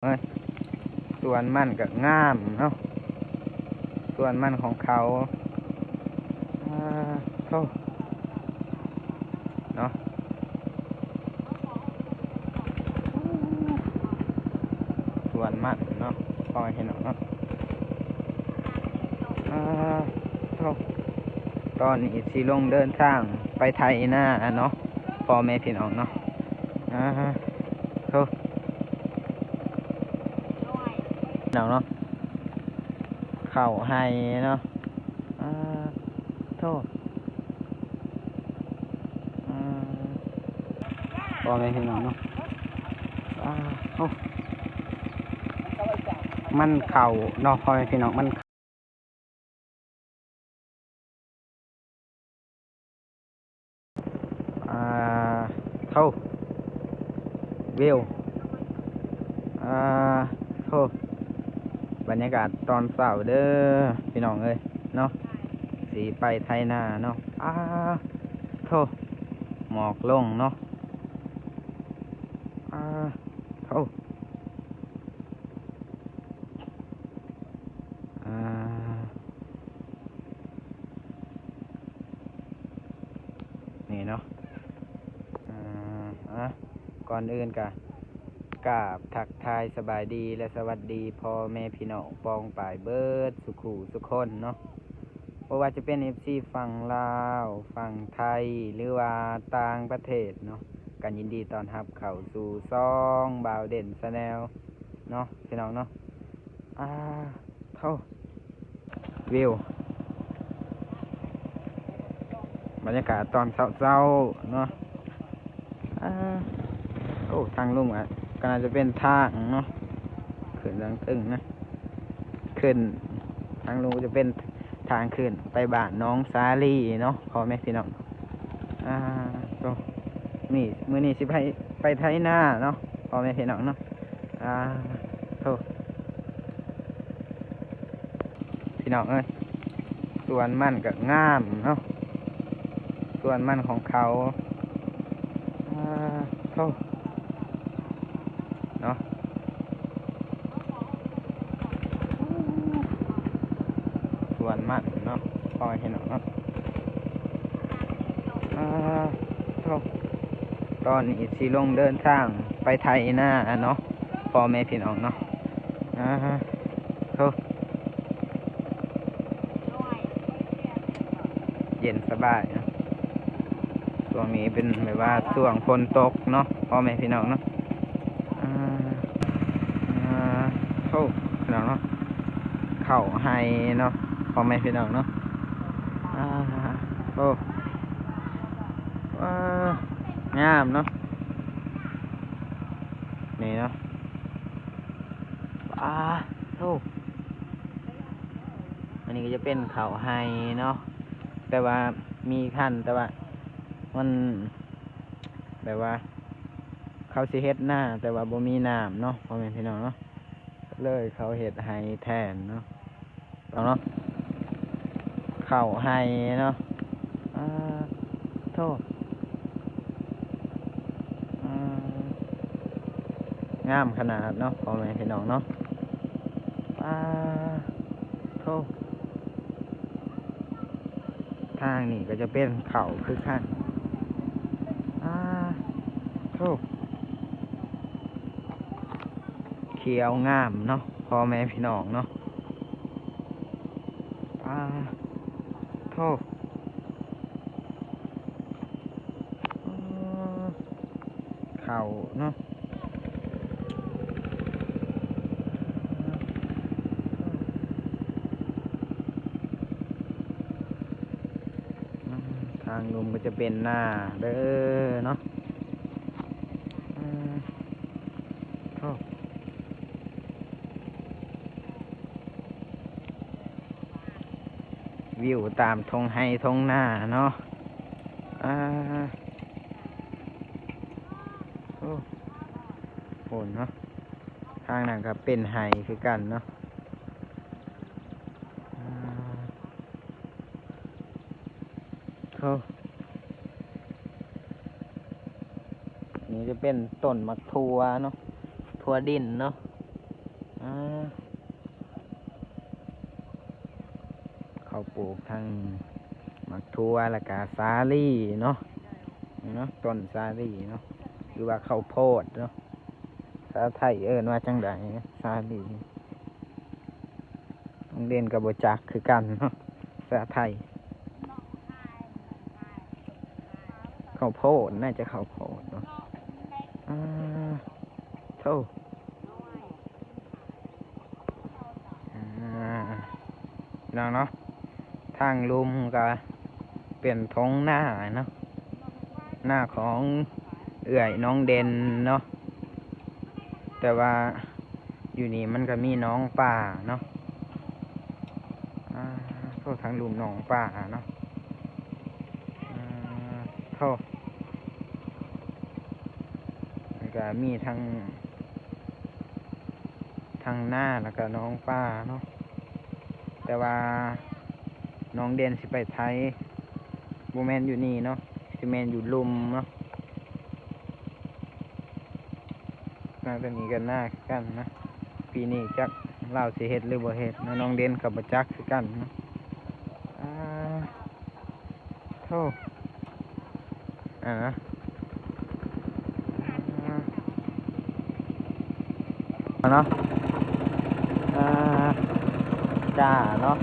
ເອີຍ ສວນມັນກໍງາມເນາະ ສວນມັນຂອງເຂົາ. ອາ ໂທ້ ເນາະ ສວນມັນເນາະ ພໍ່ແມ່ພີ່ນ້ອງເນາະ. ອາ ໂທ້ ຕອນນີ້ຊິລົງເດີນທາງໄປໄຖນາເນາະ ພໍ່ແມ່ພີ່ນ້ອງເນາະ. ອາ ໂທ້ ພີ່ນ້ອງເນາະ ເຂົ້າໄຮ່ເນາະ. ອາ ໂທ້ ອາ ພໍ່ແມ່ພີ່ນ້ອງເນາະ. ອາ ໂອ້ ມັນເຂົ້າເນາະ ພໍ່ແມ່ພີ່ນ້ອງ ມັນ ອາ ໂທ້ ວິວ ອາ ໂທ້ ບັນຍາກາດຕອນເຊົ້າເດີພີ່ນ້ອງເອີຍເນາະ ຊິໄປໄຖນາເນາະ. ອາ ໂທ້ ໝອກລົງເນາະ. ອາ ໂທ້ ອາ ນີ້ເນາະ. ອາ ອາ ກ່ອນອື່ນກະກາບທັກທາຍສະບາຍດີ ແລະ ສະຫວັດດີພໍ່ແມ່ພີ່ນ້ອງປ້ອງປາຍເບິດສູ່ຄູ່ສູ່ຄົນເນາະ. ບໍ່ວ່າຈະເປັນເອັຟຊີຝັ່ງລາວ, ຝັ່ງໄທ ຫຼືວ່າຕ່າງປະເທດເນາະ, ກໍຍິນດີຕ້ອນຮັບເຂົ້າສູ່ຊ່ອງບ່າວເດັ່ນ Channel ເນາະ ພີ່ນ້ອງເນາະ. ອາ ໂທ້ ວິວ ບັນຍາກາດຕອນເຊົ້າໆເນາະ. ອາ ໂອ້ ທາງລົງອະ ກໍໜ້າຈະເປັນທາງເນາະ ຂຶ້ນທາງເທິງນະ ຂຶ້ນ ທາງລົງຈະເປັນທາງຂຶ້ນໄປບ້ານໜອງສາລີເນາະ ພໍ່ແມ່ພີ່ນ້ອງ. ອາ ໂຕ ນີ້ ມື້ນີ້ຊິໄປ ໄປໄຖນາເນາະ ພໍ່ແມ່ພີ່ນ້ອງເນາະ. ອາ ໂຕ ພີ່ນ້ອງເອີຍ ສວນມັນກໍງາມເນາະ ສວນມັນຂອງເຂົາ. ອາ ໂທ້ ເນາະ ສວນມັນເນາະ ພໍ່ແມ່ພີ່ນ້ອງເນາະ. ອາ ໂທ້ ຕອນນີ້ຊິລົງເດີນທາງໄປໄຖນາເນາະ ພໍ່ແມ່ພີ່ນ້ອງເນາະ. ອາ ໂທ້ ເຢັນສະບາຍເນາະ. ຊ່ວງນີ້ເປັນແບບວ່າຊ່ວງຝົນຕົກເນາະ ພໍ່ແມ່ພີ່ນ້ອງເນາະ. ອາ ອາ ໂອ້ ພີ່ນ້ອງເນາະ ເຂົ້າໄຮ່ເນາະ ພໍ່ແມ່ພີ່ນ້ອງເນາະ. ອາ ໂອ້ ວ້າ ງາມເນາະ ນີ້ເນາະ. ປາໂທ້ ອັນນີ້ກໍຈະເປັນເຂົ້າໄຮ່ເນາະ ແຕ່ວ່າມີຄັນ ແຕ່ວ່າມັນແບບວ່າເຂົາຊິເຮັດນາ ແຕ່ວ່າບໍ່ມີນ້ຳເນາະ ພໍ່ແມ່ພີ່ນ້ອງເນາະ, ເລີຍເຂົາເຮັດໄຮ່ແທນເນາະ. ເນາະ ເຂົ້າໄຮ່ເນາະ. ອາ ໂທ້ ອາ ງາມຂະໜາດເນາະ ພໍ່ແມ່ພີ່ນ້ອງເນາະ. ອາ ໂທ້ ທາງນີ້ກໍຈະເປັນເຂົ້າຄືກັນ. ອາ ໂທ້ ຂຽວງາມເນາະ ພໍ່ແມ່ພີ່ນ້ອງເນາະ. ປາໂທ້ ເຂົ້າເນາະ. ທາງລຸ່ມກໍຈະເປັນນາເດີເນາະ. ອາ ໂທ້ ວິວຕາມທົ່ງໄຮ່ທົ່ງນາເນາະ. ອາ ໂອ້ ໂຫ ເນາະ ທາງນັ້ນກໍເປັນໄຮ່ຄືກັນເນາະ. ອາ ໂທ້ ນີ້ຈະເປັນຕົ້ນໝາກຖົ່ວເນາະ ຖົ່ວດິນເນາະ. ອ່າ ເຂົາປູກທັງໝາກຖົ່ວ ແລ້ວກະສາລີເນາະ ເນາະ ຕົ້ນສາລີເນາະ ຫຼືວ່າເຂົ້າໂພດເນາະ ພາສາໄທເອີ້ນວ່າຈັ່ງໃດ ສາລີ. ນ້ອງເດັ່ນກໍບໍ່ຈັກຄືກັນເນາະ ພາສາໄທ. ເຂົ້າໂພດ ໜ້າຈະເຂົ້າໂພດເນາະ. ອ່າ ໂທ້ ອ່າ ພີ່ນ້ອງເນາະ ທາງລຸ່ມກໍເປັນທົ່ງນາເນາະ ນາຂອງເອື້ອຍນ້ອງເດັ່ນເນາະ ແຕ່ວ່າ ຢູ່ນີ້ມັນກໍມີໜອງປາເນາະ ອ່າ ໂທ້ ທາງລຸ່ມໜອງປາເນາະ ອ່າ ໂທ້ ມັນກໍມີທັງ ທັງນາ ແລ້ວກໍໜອງປາເນາະ ແຕ່ວ່ານ້ອງເດັ່ນຊິໄປໄທ ບໍ່ແມ່ນຢູ່ນີ້ເນາະ ຊິແມ່ນຢູ່ລຸ່ມເນາະ. ນາຕົວນີ້ກໍນາຄືກັນນະ ປີນີ້ຈັກລາວຊິເຮັດຫຼືບໍ່ເຮັດນະ ນ້ອງເດັ່ນກໍບໍ່ຈັກຄືກັນນະ ອ່າ ໂທ້ ອ່າ ເນາະ ອ່າ ກ້າເນາະ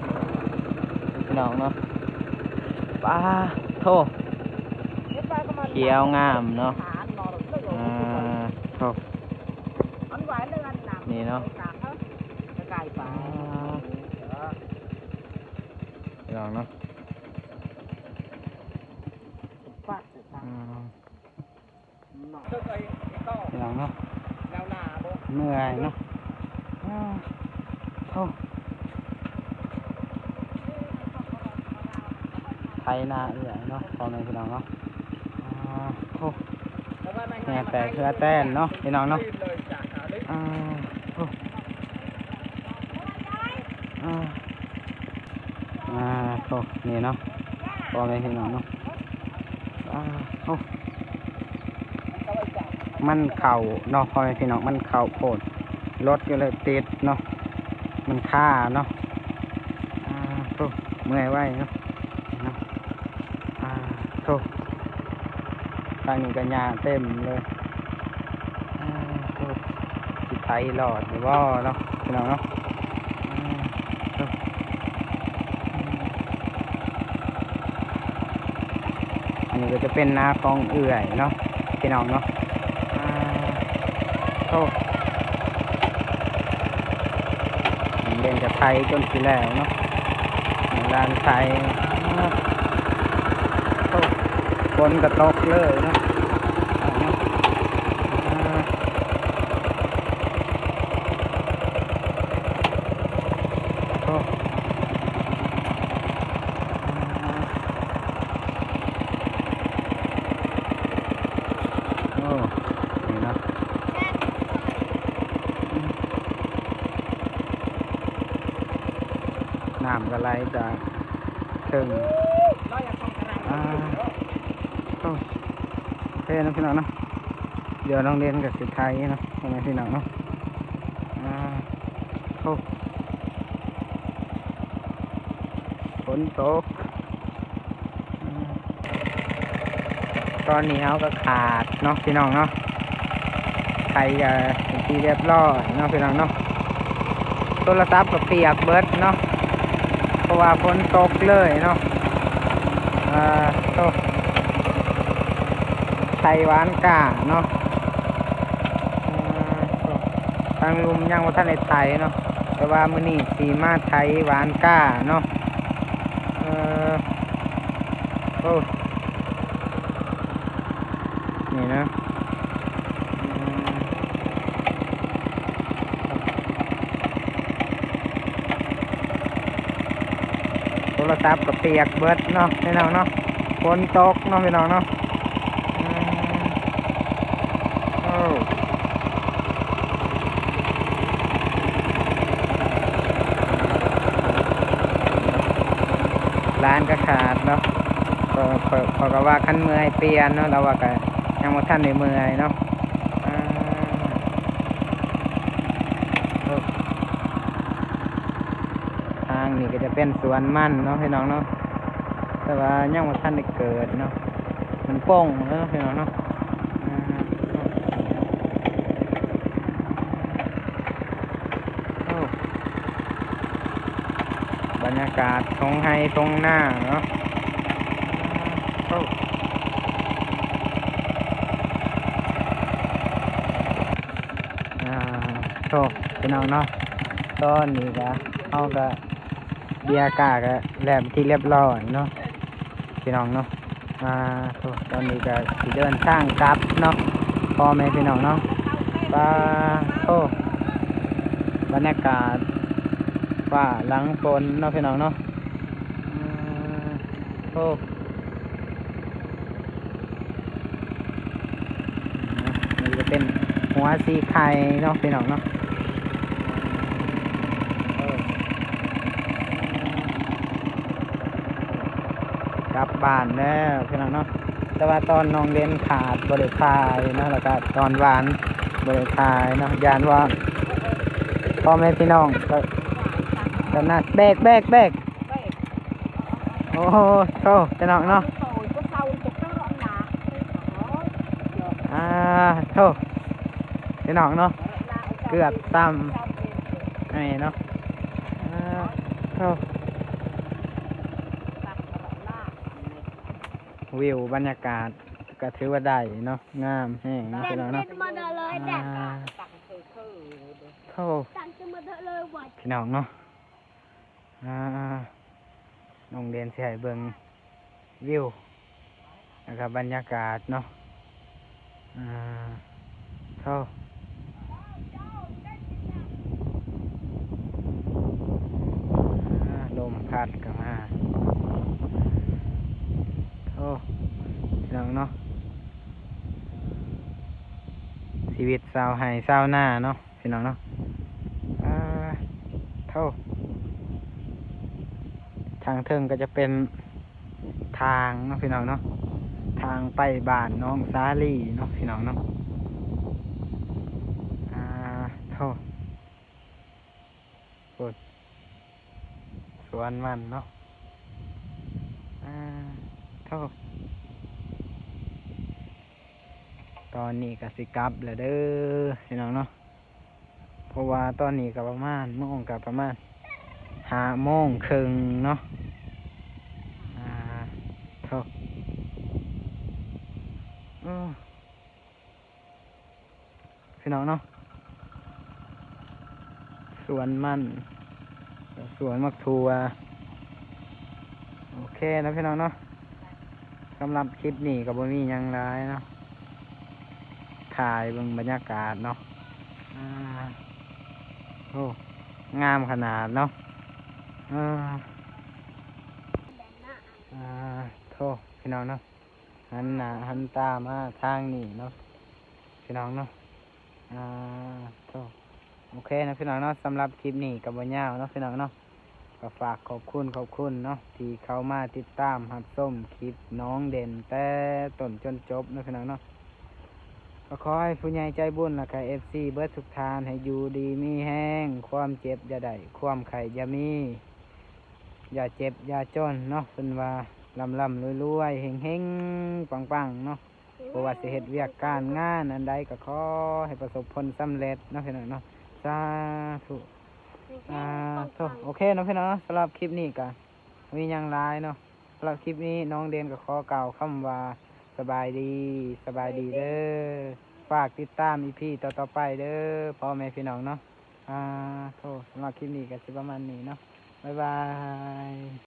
ພີ່ນ້ອງເນາະ ປາໂທ້ ຂຽວງາມເນາະ ອ່າ ໂທ້ ນີ້ເນາະ ອ່າ ພີ່ນ້ອງເນາະ ອ່າ ພີ່ນ້ອງເນາະ ເມື່ອຍເນາະ ອ່າ ໂອ້ ໄຖນາເອື້ອຍເນາະ ພໍ່ແມ່ພີ່ນ້ອງເນາະ ອ່າ ໂອ້ ເຫື່ອແຕກເຫື່ອແຕນເນາະ ພີ່ນ້ອງເນາະ ອ່າ ໂອ້ ອ່າ ອ່າ ໂອ້ ນີ້ເນາະ ພໍ່ແມ່ພີ່ນ້ອງເນາະ ອ່າ ໂອ້ ມັນເຂົ້າເນາະ ພໍ່ແມ່ພີ່ນ້ອງ ມັນເຂົ້າໂພດ ລົດກໍເລີຍຕິດເນາະ ມັນຄາເນາະ ອ່າ ໂອ້ ເມື່ອຍໄວເນາະ ເນາະ ອ່າ ໂອ້ ທາງນີ້ກໍຫຍ້າເຕັມເລີຍ ອ່າ ໂອ້ ຊິໄຖລອດຢູ່ບໍ່ເນາະ ພີ່ນ້ອງເນາະ ອ່າ ໂອ້ ອັນນີ້ກໍຈະເປັນນາຂອງເອື້ອຍເນາະ ພີ່ນ້ອງເນາະ ອ່າ ໂອ້ ເດັ່ນກໍໄຖຈົນຊິແລ້ວເນາະ ຫຼານໄຖ ອ່າ ໂອ້ ຝົນກໍຕົກເລີຍເນາະ ອ່າ ໂອ້ ໂອ້ ນີ້ເນາະ ນ້ຳກໍໄຫຼຈາກເທິງ ອ່າ ໂອ້ ໂອເຄເນາະ ພີ່ນ້ອງເນາະ ດຽວນ້ອງເດັ່ນກໍຊິໄຖເນາະ ພໍ່ແມ່ພີ່ນ້ອງເນາະ ອ່າ ໂອ້ ຝົນຕົກ ຕອນນີ້ເຮົາກໍຂາດເນາະ ພີ່ນ້ອງເນາະ ໄຖກໍເປັນທີ່ຮຽບຮ້ອຍເນາະ ພີ່ນ້ອງເນາະ ໂທລະສັບກໍປຽກເບິດເນາະ ເພາະວ່າຝົນຕົກເລີຍເນາະ ເອີ ໂຕ ໄຖຫວ່ານກ້າເນາະ ເອີ ໂຕ ທາງລຸ່ມຍັງບໍ່ທັນໄດ້ໄຖເນາະ ແຕ່ວ່າມື້ນີ້ຊິມາໄຖຫວ່ານກ້າເນາະ ເອີ ໂອ້ ນີ້ນະ ອືມ ໂທລະສັບກໍປຽກເບິດເນາະ ພີ່ນ້ອງເນາະ ຝົນຕົກເນາະ ພີ່ນ້ອງເນາະ ອືມ ໂອ້ ຫຼານກໍຂາດເນາະ ເຂົາ ເຂົາ ເຂົາກໍວ່າຄັນເມື່ອຍປ່ຽນເນາະ ລາວວ່າກໍຍັງບໍ່ທັນໄດ້ເມື່ອຍເນາະ ອ່າ ໂອ້ ນີ້ກໍຈະເປັນສວນມັນເນາະພີ່ນ້ອງເນາະ ແຕ່ວ່າຍັງບໍ່ທັນໄດ້ເກີດເນາະ ມັນປົ່ງແລ້ວເນາະພີ່ນ້ອງເນາະ. ໂອ້ ບັນຍາກາດທົ່ງໄຮ່ທົ່ງນາເນາະ. ໂອ້ ອ່າ ໂອ້ ພີ່ນ້ອງເນາະ ຕອນນີ້ກະ ເຮົາກະເບຍກາກະແລ້ວເປັນທີ່ລຽບຮ້ອຍເນາະ ພີ່ນ້ອງເນາະ. ອ່າ ໂອ້ ຕອນນີ້ກະຊິເດີນທາງກັບເນາະ ພໍ່ແມ່ພີ່ນ້ອງເນາະ. ປາ ໂອ້ ບັນຍາກາດຟ້າຫຼັງຝົນເນາະ ພີ່ນ້ອງເນາະ. ອືມ ໂອ້ ນີ້ກະເປັນຫົວສີໄຂ່ເນາະ ພີ່ນ້ອງເນາະ. ເອີ ກັບບ້ານແລ້ວພີ່ນ້ອງເນາະ ແຕ່ວ່າຕອນນ້ອງເດັ່ນຂາດບໍ່ໄດ້ຖ່າຍເນາະ ແລ້ວກະຕອນຫວານບໍ່ໄດ້ຖ່າຍເນາະ ຢ້ານວ່າພໍ່ແມ່ພີ່ນ້ອງກະ ກະນະ ແບກ ແບກ ແບກ. ໂອ້ໂຫ ໂທ້ ພີ່ນ້ອງເນາະ ອ່າ ໂທ້ ພີ່ນ້ອງເນາະ ເກືອບຕຳ ນີ້ເນາະ ອ່າ ໂທ້ ວິວບັນຍາກາດກະຖືວ່າໄດ້ເນາະ ງາມແຮງເນາະ ພີ່ນ້ອງເນາະ. ອ່າ ໂທ້ ພີ່ນ້ອງເນາະ ອ່າ ນ້ອງເດັ່ນຊິໃຫ້ເບິ່ງວິວ ແລ້ວກະບັນຍາກາດເນາະ. ອ່າ ໂທ້ ອ່າ ລົມພັດກະມາ ໂທ້ ພີ່ນ້ອງເນາະ ຊີວິດຊາວໄຮ່ຊາວນາເນາະ ພີ່ນ້ອງເນາະ. ອ່າ ໂທ້ ທາງເທິງກໍຈະເປັນທາງເນາະ ພີ່ນ້ອງເນາະ ທາງໄປບ້ານໜອງສາລີເນາະ ພີ່ນ້ອງເນາະ. ອ່າ ໂທ້ ໂອ້ ສວນມັນເນາະ. ອ່າ ໂທ້ ຕອນນີ້ກະຊິກັບແລ້ວເດີ ພີ່ນ້ອງເນາະ ເພາະວ່າຕອນນີ້ກະປະມານ ໂມງກະປະມານຫ້າໂມງເຄິ່ງເນາະ. ອ່າ ໂທ້ ເອີ ພີ່ນ້ອງເນາະ ສວນມັນ ສວນໝາກຖົ່ວ. ໂອເຄເນາະ ພີ່ນ້ອງເນາະ ສຳລັບຄລິບນີ້ກະບໍ່ມີຫຍັງຫຼາຍເນາະ ຖ່າຍເບິ່ງບັນຍາກາດເນາະ. ອ່າ ໂອ້ ງາມຂະໜາດເນາະ. ອ່າ ໂທ້ ພີ່ນ້ອງເນາະ ຫັນໜ້າຫັນຕາມາທາງນີ້ເນາະ ພີ່ນ້ອງເນາະ. ອ່າ ໂທ້ ໂອເຄເນາະ ພີ່ນ້ອງເນາະ ສຳລັບຄລິບນີ້ກະບໍ່ຍາວເນາະ ພີ່ນ້ອງເນາະ ກະຝາກຂອບຄຸນ ຂອບຄຸນເນາະ ທີ່ເຂົ້າມາຕິດຕາມຮັບຊົມຄລິບນ້ອງເດັ່ນແຕ່ຕົ້ນຈົນຈົບເນາະ ພີ່ນ້ອງເນາະ. ກະຂໍໃຫ້ຜູ້ໃຫຍ່ໃຈບຸນ ແລະກະເອັຟຊີເບິດທຸກທ່ານ ໃຫ້ຢູ່ດີມີແຮງ ຄວາມເຈັບຢ່າໄດ້ ຄວາມໄຂ້ຢ່າມີ ຢ່າເຈັບຢ່າຈົນເນາະ ເພິ່ນວ່າລ່ຳໆລວຍໆ ເຮັງໆປັງໆເນາະ. ບໍ່ວ່າຊິເຮັດວຽກການງານອັນໃດກະຂໍໃຫ້ປະສົບຜົນສຳເລັດເນາະ ພີ່ນ້ອງເນາະ ສາທຸ. ອ່າ ໂທ້ ໂອເຄເນາະ ພີ່ນ້ອງເນາະ ສຳລັບຄລິບນີ້ກະບໍ່ມີຫຍັງຫຼາຍເນາະ. ສຳລັບຄລິບນີ້ນ້ອງເດັ່ນກະຂໍກ່າວຄຳວ່າສະບາຍດີ ສະບາຍດີເດີ. ຝາກຕິດຕາມອີພີຕໍ່ໆໄປເດີ ພໍ່ແມ່ພີ່ນ້ອງເນາະ. ອ່າ ໂທ້ ສຳລັບຄລິບນີ້ກະຊິປະມານນີ້ເນາະ ບາຍບາຍ.